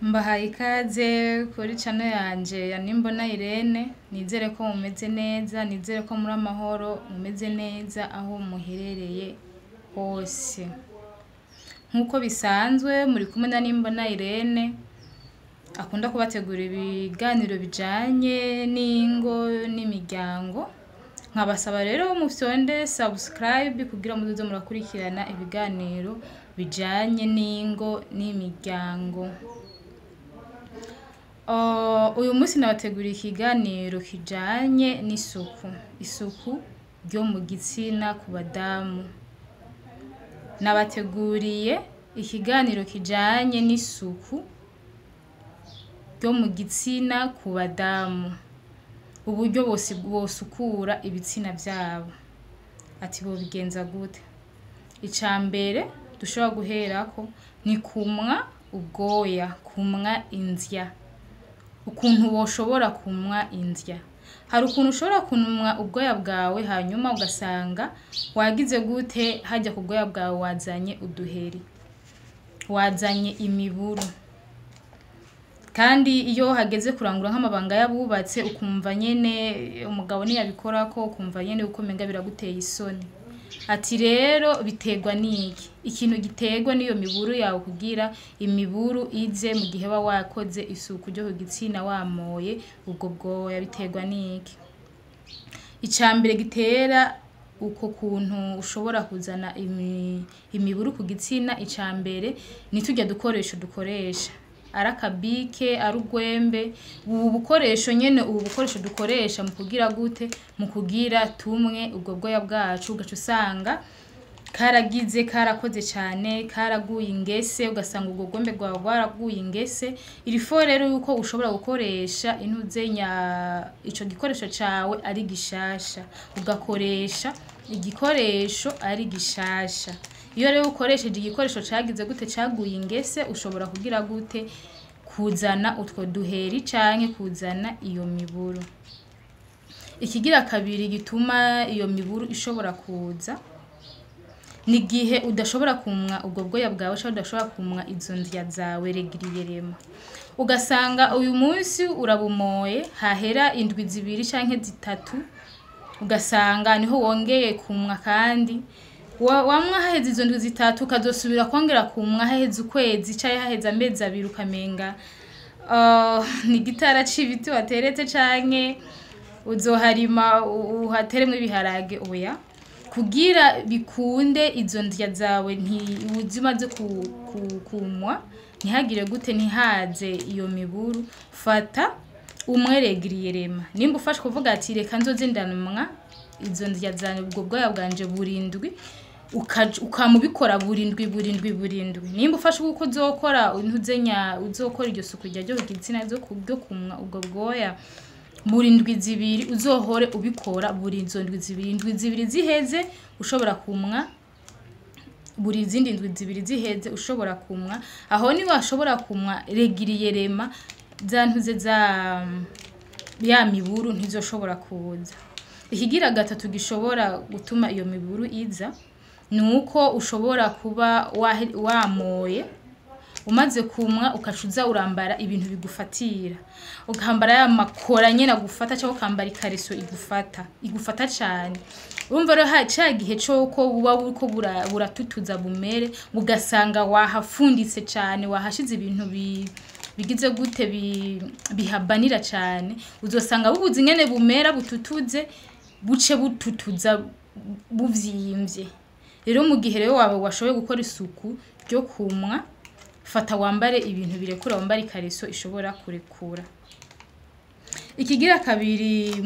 Mbahaye ikaze kuri channel yanje ya Nimbona Irene, nizere ko mumeze neza, nizere ko muri amahoro, mumeze neza aho muherereye hose. Nk'uko bisanzwe muri kumwe na Nimbona Irene, akunda kubategura ibiganiro bijanye n'ingo n'imiryango. Nkabasaba rero mufyonde subscribe kugira muzoze murakurikirana ibiganiro bijanye n'ingo n'imiryango. Uyu munsi nabateguriye ikiganiro kijanye n'isuku, isuku ryo mu gitsina ku badamu. Nabateguriye ikiganiro kijanye n'isuku ryo mu gitsina ku badamu, uburyo bosukura ibitsina vyabo. Ati bobigenza gute? Ica mbere dushobora guherako ni kumwa ubwoya, kumwa inzya. Ukuntu woshobora kumwa inzya. Hari ukuntu ushobora kumwa ubwoya bwawe hanyuma ugasanga wagize gute harya ku bwoya bwawe wazanye uduheri, wazanye imiburu. Kandi iyo hageze kurangura nk'amabanga y'abubatse ukumva nyene umugabo niyabikorako ukumva nyene uko umenga biraguteye isoni. Ati rero biterwa n'iki? Ikintu giterwa n'iyo miburu yawe kugira imiburu ize mu gihe uba wakoze isuku ryo ku gitsina wamoye ubwo bwoya biterwa n'iki? Ica mbere gitera uko kuntu ushobora kuzana imiburu ku gitsina, ica mbere ni turya dukoresho dukoresha. Ari akabike, ari urwembe, ubu bukoresho nyene, ubu bukoresho dukoresha mu kugira gute? Mu kugira tumwe ubwo bwoya bwacu, ugaca usanga karagize, karakoze cane, karaguye ingese, ugasanga ubwo rwembe rwawe rwaraguye ingese. Il faut rero yuko ushobora gukoresha intuzenya ico gikoresho cawe ari gishasha, ugakoresha igikoresho ari gishasha. Iyo rero ukoresheje igikoresho cagize gute, caguye ingese, ushobora kugira gute? Kuzana utwo duheri canke kuzana iyo miburu. Ikigira kabiri gituma iyo miburu ishobora kuza ni igihe udashobora kumwa ubwo bwoya bwawe canke udashobora kumwa izo ndya zawe régulièrement. Ugasanga uyu munsi urabumoye, hahera indwi 2 canke 3 ugasanga niho wongeye kumwa, kandi wamwa haheze izo ndwi 3 ukazosubira kongera kumwa haheze ukwezi canke haheze amezi 2, ukamenga ni igitara c'ibiti wateretse canke uzoharima uhateremwo ibiharage. Oya, kugira bikunde izo ndya zawe uzimaze kumwa ntihagire gute, ntihaze iyo miburu, fata umwe régulièrement. Nimba ufashe kuvuga ati reka nzoze ndanumwa izo ndya zanje, ubwo bwoya bwanje burindwi, ukama ubikora burindwi burindwi burindwi. Nimba ufashe uko uzokora intuzenya, uzokora iryo suku ryo ku gitsina ryo kumwa ubwo bwoya buri ndwi 2, uzohore ubikora buri izo ndwi 2, indwi 2 ziheze ushobora kumwa, buri izindi ndwi 2 ziheze ushobora kumwa. Aho ni washobora kumwa régulièrement, za ntuze za ya miburu ntizoshobora kuza. Ikigira gatatu gishobora gutuma iyo miburu iza ni uko ushobora kuba wamoye, umaze kumwa ukacuza urambara ibintu bigufatira, ukambara ya makora nyene agufata, cyangwa ukambara ikariso igufata, igufata cane. Urumva rero ca gihe coko buba buriko buratutuza bumere, ugasanga wahafunditse cane, wahashize ibintu bigize gute, bihabanira cane, uzosanga bubuze ingene bumera bututuze, buce bututuza buvyimbye. Rero mu gihe rero wawe washoboye gukora isuku ryo kumwa, fata wambare ibintu birekura, wambare ikariso ishobora kurekura. Ikigira kabiri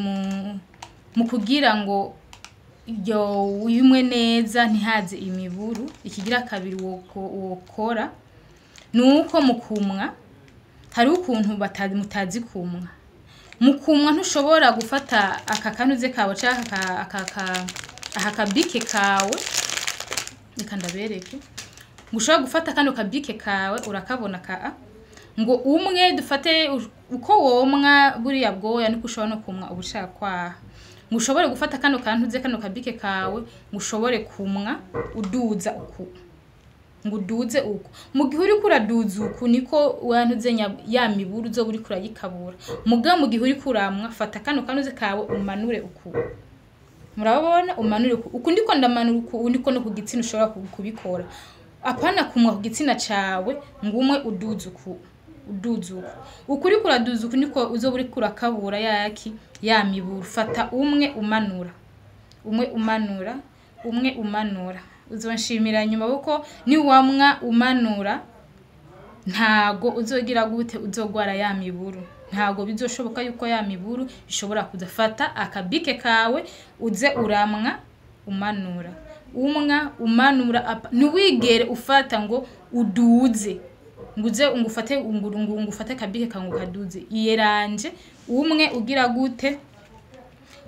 mu kugira ngo iyo wimwe neza ntihaze imiburu, ikigira kabiri wokora ni uko mu kumwa hari ukuntu mutazi kumwa. Mu kumwa ntushobora gufata aka kanuze kawe canke aka kabike kawe, reka ndabereke. Ushobora gufata kano kabike kawe, urakabona ka a, ngo umwe dufate uko womwa buriya bwoya niko ushobora no kumwa ubushakwaha. Ngo ushobore gufata kano kantuze, kano kabike kawe, ngo ushobore kumwa uduza uku. Ngo uduze uku. Mu gihe uriko uraduza uku, niko wantuze ya miburu uzoba uriko urayikabura. Muga mu gihe uriko uramwa, fata kano kanuze kawe umanure uku. Murabona, umanure uku. Uku ndiko ndamanura uku, ndiko no ku gitsina ushobora kubikora. Apana kumwa ku gitsina cawe ngo umwe uduze uku, uduze uku. Uku uriko uraduza uku, niko uzoba uriko urakabura yaki ya miburu. Fata umwe umanura, umwe umanura, umwe umanura. Uzonshimira nyuma, kuko niwamwa umanura ntago uzogira gute, uzogwara ya miburu. Ntago bizoshoboka yuko ya miburu ishobora kuza. Fata akabike kawe uze uramwa umanura, umwa umanura. Ntiwigere ufata ngo uduze, nguze ngufate ngufate akabike kawe ngo kaduze. Iyeranje umwe ugira gute,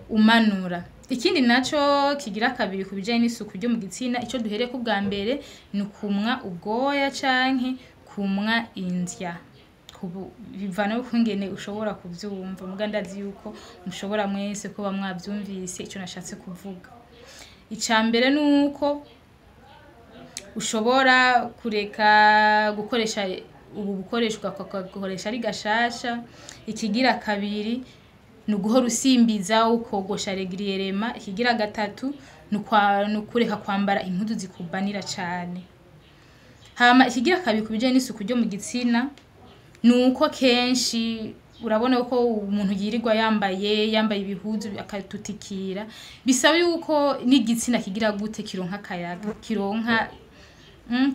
umanura. Ikindi naco kigira kabiri ku bijanye n'isuku ryo mu gitsina, ico duhereye ku bwa mbere ni ukumwa ubwoya canke kumwa indya. Bivana ukungene ushobora kuvyumva, muga ndazi yuko mushobora mwese kuba mwavyumvise ico nashatse kuvuga. Ica mbere nuko ushobora kureka gukoresha ubu bukoresho, ugakoresha ari gashasha. Ikigira kabiri ni uguhora usimbiza, ukogosha régulièrement. Ikigira gatatu ni ukureka kwambara impuzu zikubanira cane. Hama ikigira kabiri ku bijanye n'isuku ryo mu gitsina ni uko kenshi urabona ko umuntu yirirwa yambaye ibihuzu akatutikira. Bisaba yuko n'igitsina kigira gute, kironka akayaga,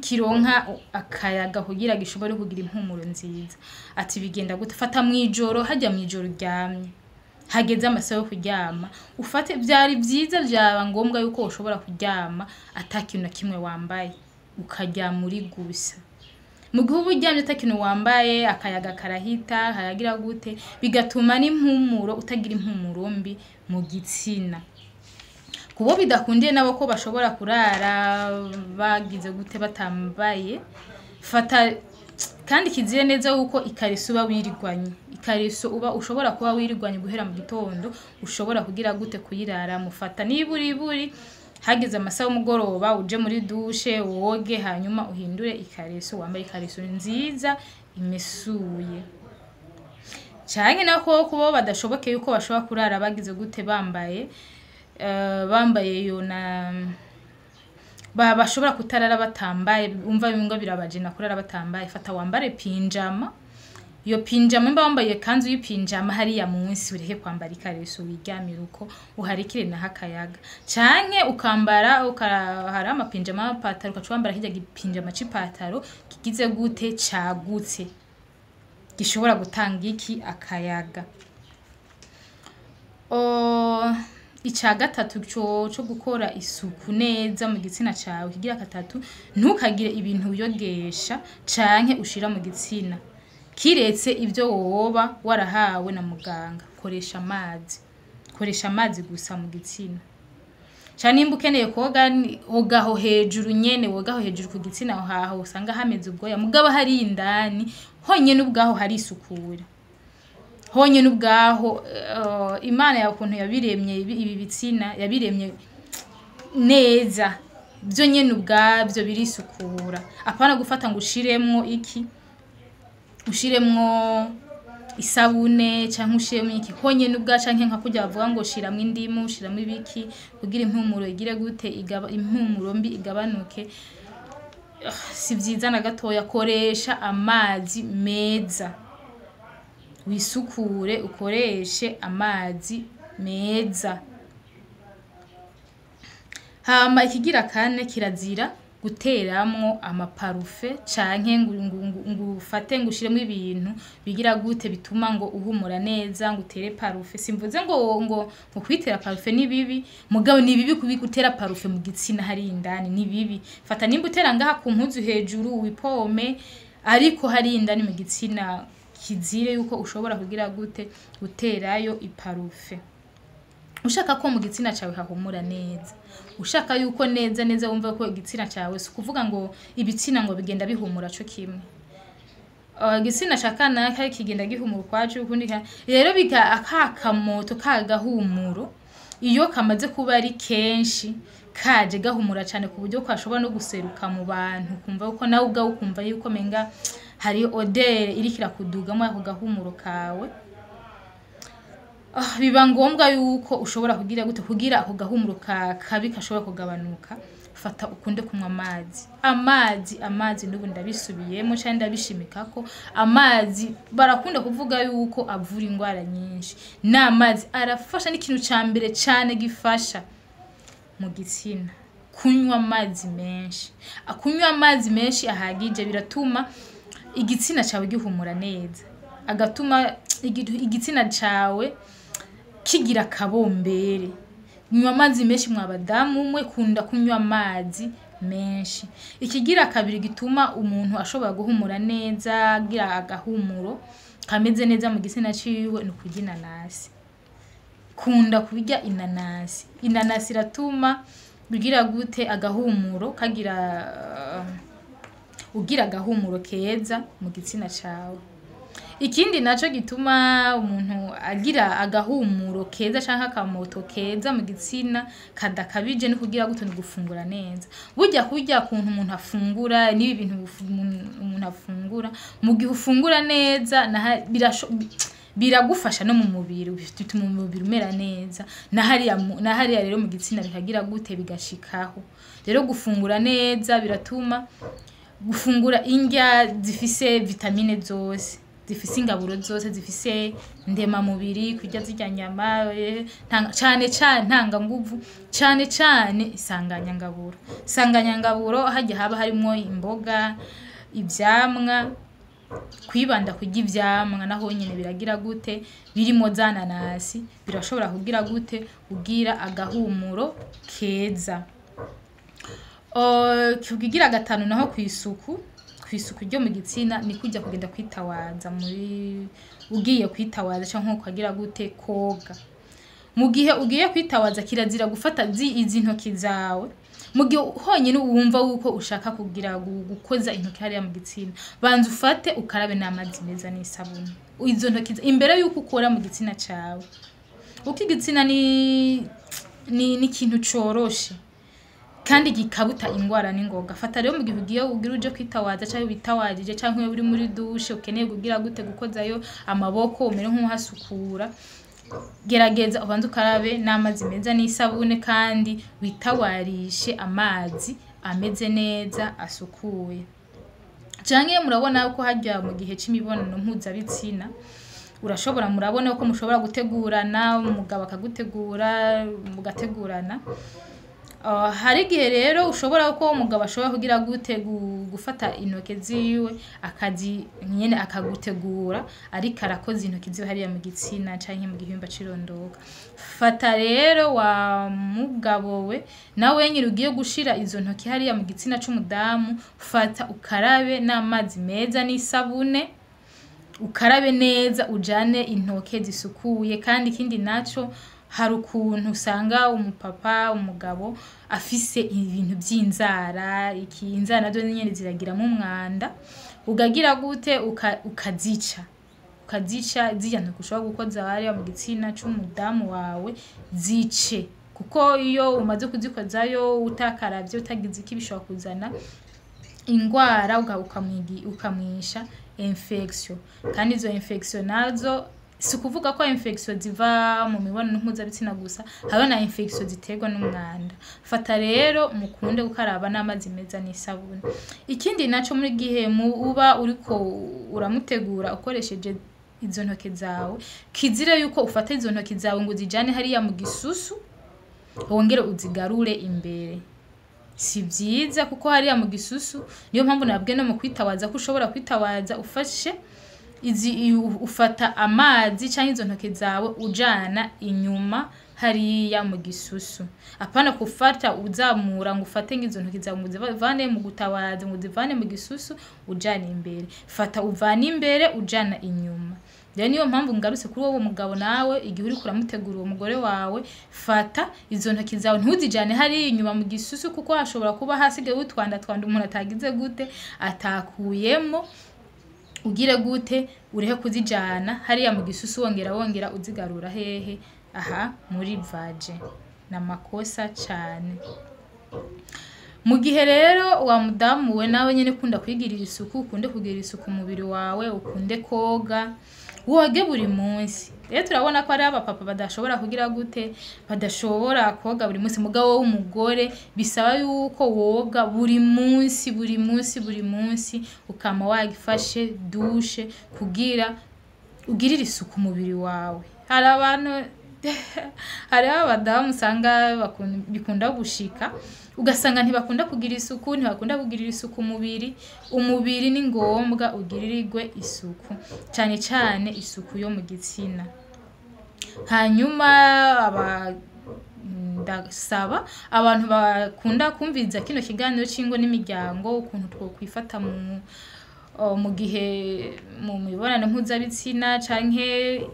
kironka akayaga kugira gishobore kugira impumuro nziza. Ati bigenda gute? Fata mwijoro, hajya mwijoro uryamye, hageze amasaha yo kuryama, ufate, vyari vyiza, vyaba ngombwa yuko ushobora kuryama ata kintu na kimwe wambaye, ukaryama uri gusa. Mu gihe uba uryamye ata kintu wambaye, akayaga karahita karagira gute, bigatuma n'impumuro, utagira impumuro mbi mu gitsina. Kubo bidakundiye nabo ko bashobora kurara bagize gute, batambaye, fata kandi kizire neza yuko ikariso uba wirigwanye, ikariso uba ushobora kuba wirigwanye guhera mu gitondo, ushobora kugira gute, kuyirara. Mufata niburiburi hageze amasaha y'umugoroba, uje muri douche woge, hanyuma uhindure ikariso, wambaye ikariso nziza imesuye. Canke nako kubo badashoboke yuko bashobora kurara bagize gute, bambaye, bambaye yo na bashobora kutarara batambaye, umva bimwe birabajena kurara batambaye, fata wambare pinjama. Iyo pinjama, imba wambaye kanzu y'ipinjama, hariya munsi ureke kwambara ikariso, wiryamire uko, uharikire naho akayaga. Canke ukambara hari amapinjama y'amapataro, ugaca wambara kirya gipinjama c'ipataro kigize gute, cagutse, gishobora gutanga iki, akayaga. Ica gatatu co gukora isuku neza mu gitsina cawe, kigira gatatu, ntukagire ibintu wiyogesha canke ushira mu gitsina kiretse ibyo woba warahawe na muganga. Koresha amazi, koresha amazi gusa mu gitsina. Canke nimba ukeneye koga, wogaho hejuru nyene, wogaho hejuru ku gitsina, aho haho usanga hameze ubwoya, mugabo hari indani honyene ubwaho harisukura honyene ubwaho. Imana yawe ukuntu yabiremye ibi bitsina yabiremye neza, byo nyene ubwabyo birisukura. Apana gufata ngo ushiremwo iki, ushiremwo isabune canke ushiremwo iki, honyene ubwa, canke nka kurya bavuga ngo shiramwo indimu, shiramwo ibiki kugira impumuro igire gute, impumuro mbi igabanuke. Si vyiza na gatoya. Koresha amazi meza, wisukure ukoreshe amazi meza. Hama ikigira kane, kirazira guteramwo amaparufe canke ngo ufate ngo ushiremwo ibintu bigira gute, bituma ngo uhumura neza, ngo utere parufe. Simvuze ngo kwitera parufe ni bibi, mugabo ni bibi kubi gutera parufe mu gitsina hari indani, ni bibi. Fata nimba utera ngaha ku mpuzu hejuru wipome, ariko hari indani mu gitsina kizire yuko ushobora kugira gute, guterayo iparufe. Ushaka ko mu gitsina cawe hahumura neza, ushaka yuko neza neza wumva ko igitsina cawe, si ukuvuga ngo ibitsina ngo bigenda bihumura co kimwe. Igitsina ca kanaka kigenda gihumura ukwaco, ukundi rero bika akakamoto kagahumuro iyo kamaze kuba ari kenshi. Kaje gahumura cane ku buryo kashobora no guseruka mu bantu, kumva yuko nawe ubwawe ukumva yuko menga hari odeur iriko irakudugamo ako gahumuro kawe. Biba ngombwa yuko ushobora kugira gute kugira ako gahumuro kabi kashobora kugabanuka. Fata ukunde kunywa amazi, amazi, amazi. N'ubu ndabisubiyemo canke ndabishimikako, amazi barakunda kuvuga yuko avura ingwara nyinshi. N'amazi arafasha, n'ikintu ca mbere cane gifasha mu gitsina kunywa amazi menshi. Kunywa amazi menshi ahagije biratuma igitsina cawe gihumura neza, agatuma igitsina cawe kigira akabombere. Nywa amazi menshi mwa badamu mwe, kunda kunywa amazi menshi. Ikigira kabiri gituma umuntu ashobora guhumura neza, agira agahumuro kameze neza mu gitsina ciwe, ni ukurya inanasi. Kunda kurya inanasi. Inanasi iratuma ugira gute? Agahumuro kagira, ugira agahumuro keza mu gitsina cawe. Ikindi naco gituma umuntu agira agahumuro keza canke akamoto keza mu gitsina kadakabije ni kugira gute? Ni gufungura neza. Burya kurya kuntu umuntu afungura n'ibi bintu umuntu afungura, mu gihe ufungura neza biragufasha no mu mubiri, bituma umubiri umera neza, na hariya rero mu gitsina bikagira gute? Bigashikaho. Rero gufungura neza biratuma, gufungura indya zifise vitamine zose, zifise ingaburo zose, zifise ndemamubiri, kurya zirya nyama cane cane ntanganguvu, cane cane isanganyangaburo. Isanganyangaburo harya haba harimwo imboga, ivyamwa. Kwibanda kurya ivyamwa naho nyene biragira gute? Birimo za nanasi, birashobora kugira gute? Ugira agahumuro keza. Kugira gatanu naho kw'isuku ryo mu gitsina ni kurya kugenda kwitawaza, muri ugiye kwitawaza canke ukagira gute? Koga. Mu gihe ugiye kwitawaza kirazira gufata izi ntoki zawe. Mu gihe honyine wumva yuko ushaka kugira gukoza intoki hariya mu gitsina, banza ufate ukarabe n'amazi meza n'isabuni izo ntoki imbere yuko ukora mu gitsina cawe, kuko igitsina ni ikintu coroshe kandi gikabuta ingwara n'ingoga. Fata rero mu gihe ugiye ugira uje kwitawaza canke witawajije, canke iyo uri muri douche ukeneye kugira gute? Gukozayo amaboko, umere nk'uhasukura, gerageza ubanze ukarabe n'amazi meza n'isabune, kandi witawarishe amazi ameze neza asukuye. Canke murabona ko harya mu gihe c'imibonano mpuzabitsina urashobora, murabona ko mushobora gutegurana, umugabo akagutegura, mugategurana. Hari igihe rero ushobora ko umugabo ashobora kugira gute? Gufata intoke ziwe akazi nyene akagutegura, ariko arakoza intoki ziwe hariya mu gitsina canke mu gihimba c'irondoka. Fata rero wa mugabo we, nawe nyine ugiye gushira izo ntoki hariya mu gitsina c'umudamu, fata ukarabe n'amazi meza n'isabune, ukarabe neza, ujane intoke zisukuye. Kandi ikindi naco, hari ukuntu usanga umupapa, umugabo afise ibintu vy'inzara, iki inzara nazo nyene ziragiramo umwanda, ugagira gute? Ukazica zirya ntoki ushobora gukoza hariya mu gitsina c'umudamu wawe. Zice, kuko iyo umaze kuzikozayo utakaravye, utagize iki, bishobora kuzana ingwara, ukamwisha infection. Kandi izo infection nazo si ukuvuga ko infection ziva mu mibonano mpuzabitsina gusa, hariho na infection ziterwa n'umwanda. Fata rero mukunde gukaraba n'amazi meza n'isabune. Ikindi naco, muri gihe uba uriko uramutegura ukoresheje izo ntoke zawe, kizire yuko ufata izo ntoki zawe ngo uzijane hariya mu gisusu wongere uzigarure imbere. Si vyiza, kuko hariya mu gisusu, niyo mpamvu nabwiye no mu kwitawaza ko ushobora kwitawaza ufashe izi, ufata amazi canke izo ntoke zawe ujana inyuma hariya mu gisusu, apana kufata uzamura ngo ufate nk'izo ntoki zawe ngo uzivane mu gutawaza, ngo uzivane mu gisusu ujana imbere. Fata uvane imbere ujana inyuma. Rero niyo mpamvu ngarutse kuri wowe mugabo nawe, igihe uriko uramutegura uwo mugore wawe, fata izo ntoki zawe ntuzijane hariya inyuma mu gisusu, kuko hashobora kuba hasigaye utwanda twanda umuntu atagize gute? Atakuyemo. Ugire gute? Urehe kuzijana hariya mu gisusu wongera uzigarura hehe? Aha muri vagin. Na makosa cane. Mu gihe rero wa mudamu we nawe nyene ukunda kwigirira isuku, ukunde kugirira isuku umubiri wawe, ukunde koga, woge buri munsi. Rero turabona ko hariho abapapa badashobora kugira gute, badashobora koga buri munsi, mugabo wowe w'umugore bisaba yuko woga buri munsi, buri munsi, buri munsi, ukama wagifashe douche kugira ugirire isuku umubiri wawe. Hari abantu, hariho abadamu usanga bikunda gushika, ugasanga ntibakunda kugira isuku, ntibakunda kugirira isuku umubiri. Umubiri ni ngombwa ugiririrwe isuku, cane cane isuku yo mu gitsina. Hanyuma ndasaba abantu bakunda kumviriza kino kiganiro c'ingo n'imiryango, ukuntu twokwifata mu gihe mu mibonano mpuzabitsina canke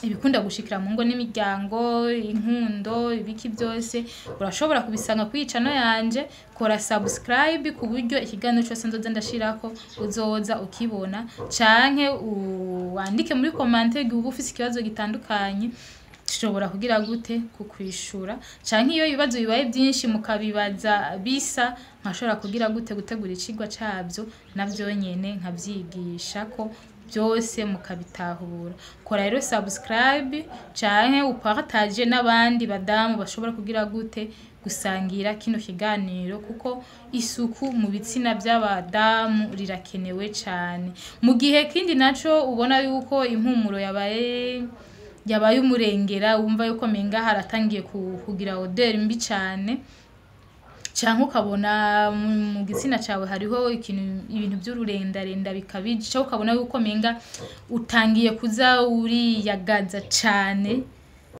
ibikunda gushikira mu ngo n'imiryango, inkundo, ibiki byose, urashobora kubisanga kuri channel yanje. Kora subscribe ku buryo ikiganiro cyose nzoza ndashirako uzoza ukibona, canke wandike muri commentaire igihe uba ufise ikibazo gitandukanye, dushobora kugira gute kukwishura, canke iyo ibibazo bibaye byinshi mukabibaza bisa, nkashobora kugira gute gutegura icigwa cabyo navyo nyene nkavyigisha ko byose mukabitahura. Kora rero subscribe canke upartage n'abandi badamu bashobora kugira gute gusangira kino kiganiro, kuko isuku mu bitsina by'abadamu rirakenewe cane. Mu gihe kindi naco ubona yuko impumuro yabaye umurengera, wumva yuko menga haratangiye kugira odeur mbi cane, canke ukabona mu gitsina cawe hariho ikintu, ibintu vy'ururendarenda bikabije, canke ukabona yuko menga utangiye kuza uriyagaza cane.